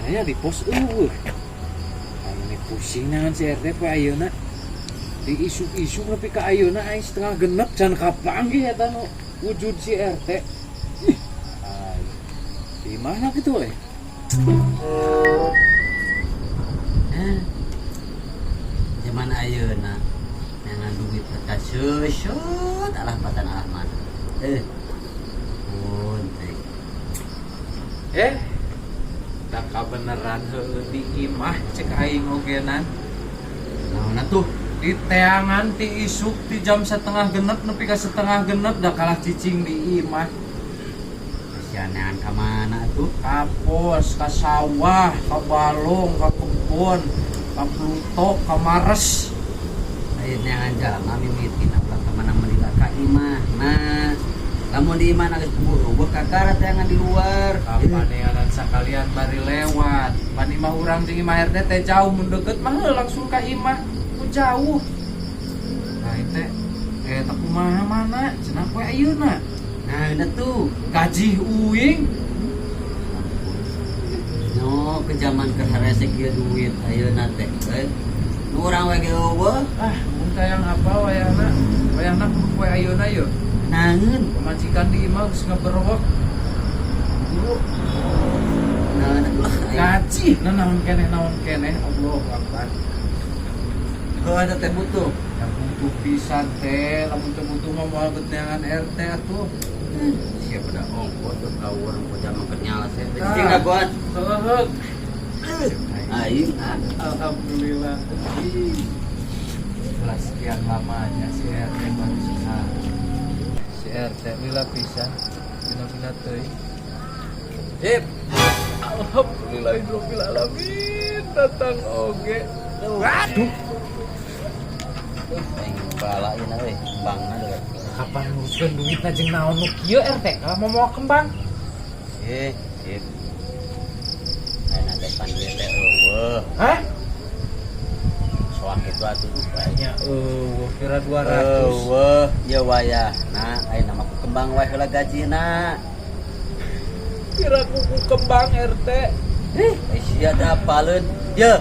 Mananya di pos euweuh. Aing ini pusing neangan si RT poe ayeuna. Di isuk-isuk nepi ka ayeuna aing 5.30 can kapanggih eta nu wujud si RT. Ih, aing. Di mana gitu euy? Hah? Zaman ayeuna neangan duit teh seusut alah patan alah mana. Pun teh. Eh, tak kabeneran heueuh di imah cek aing ogenan. Naon atuh? Di teangan ti isuk ti jam 5.30 nepi ka 5.30 da kalah cicing di imah. Sia neangan ka mana atuh? Ka pos, ka sawah, ka balong, ka kebon, ka Pluto, ka Mars. Aya neangan jalma mimitina ulah ka mana meuli ka imah. Nah, lamun di imah geus euweuh kakara teangan di luar. Kapaneanan sakalian bari lewat. Pan imah urang jeung imah RT teh jauh, mun deket mah heuh langsung ka imah. Ku jauh. Nah, teh eta kumaha mana? Cenah poe ayeuna. Nah, ini tuh. Gaji uing. No, ke zaman keur harese kieu duit ayeuna teh. Eh, nu urang we ge euweuh. Ah, mun tayang apa wayahna? Wayahna kudu poe ayeuna yeuh. Naeun. Pamajikan di imah geus ngaberwek. Dulu Naeun lah. Gaji nah naon keneh Allahu Akbar. Heuh eta teh butuh. Yang butuh pisan teh, lamun teu butuh mah moal bet neangan RT atuh. Siapa dah ongkos tuh kau orang pojama kenyal saya. Tah. Cing dagoan. Heuh. Aing ah. Alhamdulillah. Setelah sekian lamanya si RT baru sekarang. Si RT lila pisan. Bina-bina teuing. Sip. Alhamdulillahirabbil alamin datang oge. Waduh. Aing bala ieu we, kembangna deui. Kapan nguruskeun duitna jeung naon nu kieu RT? Kalau mau mau kembang. Eh, sip. Ayeuna teh pan duit teh euweuh. Hah? Soak itu atuh tuh Kayaknya euweuh kira 200. Euweuh, ye wayahna ayeuna mah ku kembang wae heula gajina. Kira kuku kembang RT. Eh, sia da apaleun. Ye.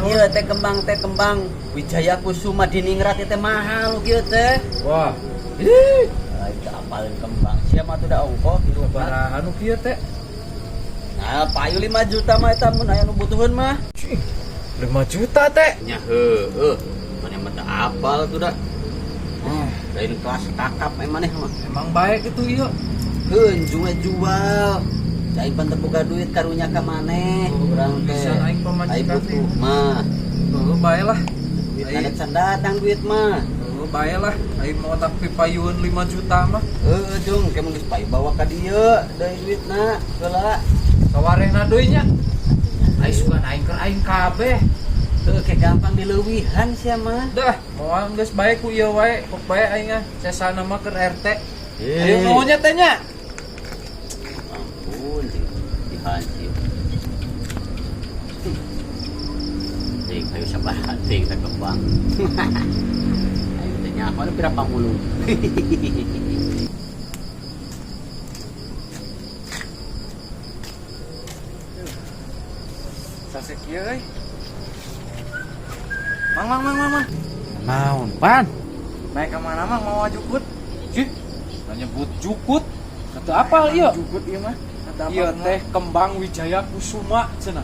Ieu teh kembang Wijaya Kusuma Diningrat teh mahal kieu teh. Wah. Ih, Aing teu apaleun kembang. Sia mah tuh da ongkoh hirupna. sabaraha nu kieu teh? Nah, payu 5 juta mah eta mun aya nu butuheun mah. 5 juta teh. Nya heueuh. Maneh mah teu apal tuh da. Oh, Lain kelas kakap maneh mah. Emang baik itu ieu. Keun we jual. Cai pan teu boga duit karunya ka maneh Oh, urang teh. bisa aing pamajikan Aing butuh teh. mah. Heuh, bae lah. Duit Aing ada can datang duit mah. Heuh, bae lah. Aing mau tak pipayun 5 juta mah. Heueuh jung, ke mun geus payu bawa ka dieu deui duitna heula. Sawarehna deui nya. Aing sugan aing keur aing kabeh. Heueuh ke gampang dileuwihan sia mah. Dah, moal geus bae ku ieu wae, pok bae aing ah. Sesana mah keur RT. Ayo nuhunnya teh nya. Ampun, cing dihancip. Ting, ayo sabaraha ting teh kembang. Ayo teh nyaho pira pamulung. Sasek kieu euy. Mang mang mang mang mang. Naon, pan? Naik ke mana mang mau jukut? Cih, nyebut jukut. Kata apal ieu? Jukut ieu mah. Kata apa? Ieu teh kembang Wijaya Kusuma cenah.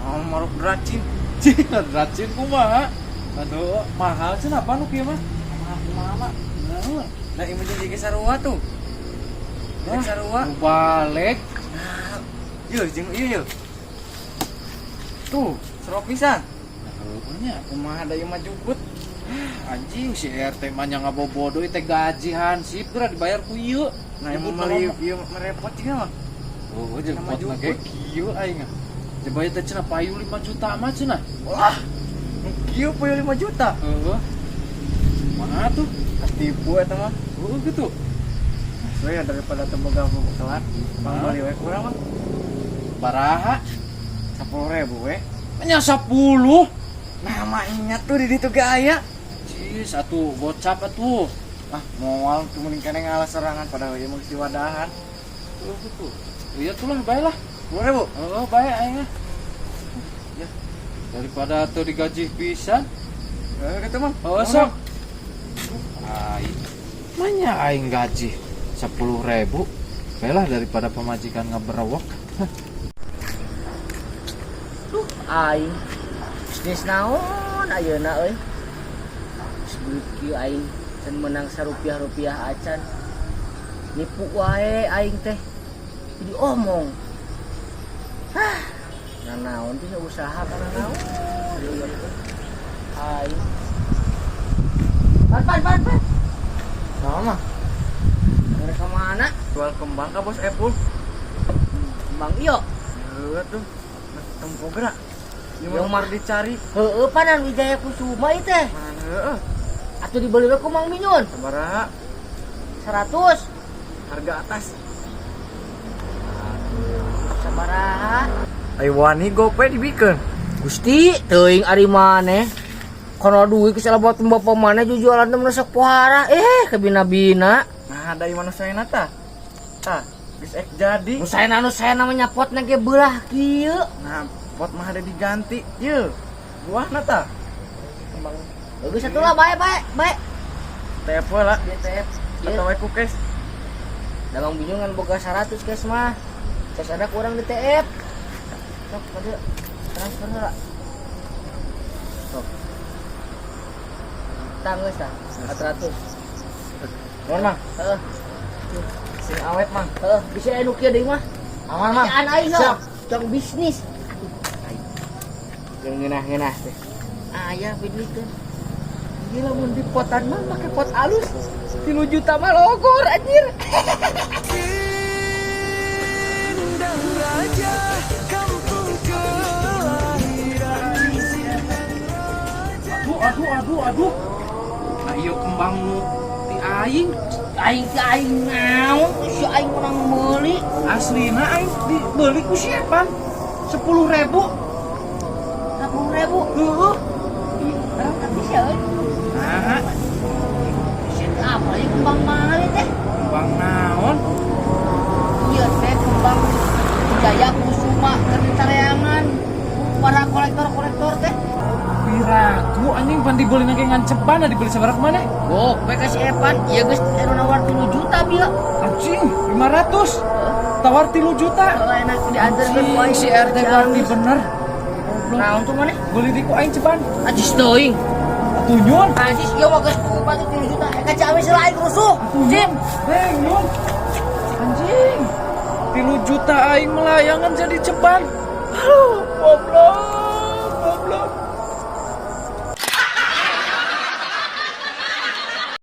Oh, maruk racin. Cih, racin kumaha? Aduh, mahal cenah apa nu kieu mah? Kumaha kumaha mah. Naon? Nah, ieu mah jeung sarua tuh. Hah? Jeung sarua. Nu balik. Nah, ieu jeung ieu ieu. Tuh, sarua pisan. Nah, heueuh nya. Kumaha da ieu mah jukut? Anjing si RT mah nya ngabobodo teh gaji hansip geura dibayar ku ieu. Nah, ieu Nyebut mah meuli nama. ieu merepot juga mah. Oh, jeung Nama pot jukut. ge kieu aing ah. Coba teh cenah payu 5 juta mah cenah. Wah. Kieu payu 5 juta. Heeh. Mana tuh? Ketipu eta mah. Heeh gitu. Soalnya daripada teu boga kelar, mang Hah? meuli we kurang mah. Baraha? 10.000 we. Nya 10. Nah, maknya tuh di ditu ge aya. Cis atuh gocap atuh. Ah, moal tuh mending keneh ngalah serangan padahal ieu mah geus diwadahan. Heeh gitu. Iya tuh lah bae lah. 10.000. Heeh bae aing ah. Daripada tuh digaji pisan. Eh, gitu, Mang. Oh, sok. Aing. Manya aing gaji 10.000. Belah daripada pamajikan ngaberewok. Duh, aing. Bisnis naon ayeuna euy. Geus duit kieu aing can menang sarupiah-rupiah acan. Nipu wae aing teh. Jadi omong. Hah, nanaon teh usaha kana naon. Aing. Pan pan pan pan. Naon, Mang? Mereka mana? Jual kembang ka Bos Epul. Kembang iyo. Heueuh tuh. Tempo gerak. Ieu Yang mah dicari. Heeh, panan Wijaya Kusuma ieu teh. Mana heueuh. Atuh dibeli we ku Mang Minyun. Sabaraha? 100. Harga atas. Sabaraha? Ayo wani gope dibikeun. Gusti, teuing ari maneh. Kono duit geus buat bapak maneh jujualan teh mun sok pohara. Eh, kebina-bina. Nah, ada mana saya tah? Tah, geus ek jadi. Nu saena nu saena mah nyapotna ge beulah kieu. Nah, pot mah ada diganti. Ye. Buahna tah. Kembang. Bagus satu lah, bae bae bae. TF lah. BTF. Atau we ku cash. Da Mang Bingung kan boga 100 cash mah. Cash ada kurang di TF. Sok pada transfer heula. Sok. Tang geus tah, 400. Nuhun, Mang. Heeh. Sing awet, Mang. Heeh, bisa aya nu kieu deui mah. Aman, Mang. Kerjaan aing Siap. Cong bisnis. Aduh, aing. Yang ngeunah-ngeunah teh. Aya duit teh. Gila mun di potan mah make pot alus 3 juta mah logor anjir. Sindang Raja, kampung kelahiran. Aduh, aduh, aduh, aduh. Ayo kembang nu ti aing. Aing ti aing naon si aing menang meuli. Aslina aing dibeli ku si Epan. 10.000. 10.000. Heeh. Barang tapi sih euy. Nah, Si apa ieu kembang mahal ieu teh? Kembang naon? Ieu teh kembang Jaya Kusuma keur dicareangan para kolektor-kolektor teh. Piraku anjing pan dibeli nage ngan ceban dibeli sabaraha maneh? Gope ka si Epan, ieu geus anu nawar 3 juta bieu. Anjing, 500. Tawar 3 juta. Kalau enak diantarkeun ku aing Si RT berarti bener. Naon tuh maneh? Beli di ku aing ceban. Ajis teuing. Atuh nyun. Ajis ieu mah geus batu 3 juta. Ka Ciamis lah aing rusuh. Jim. Hei, nyun. Anjing. 3 juta aing melayangan jadi ceban. Aduh, goblok.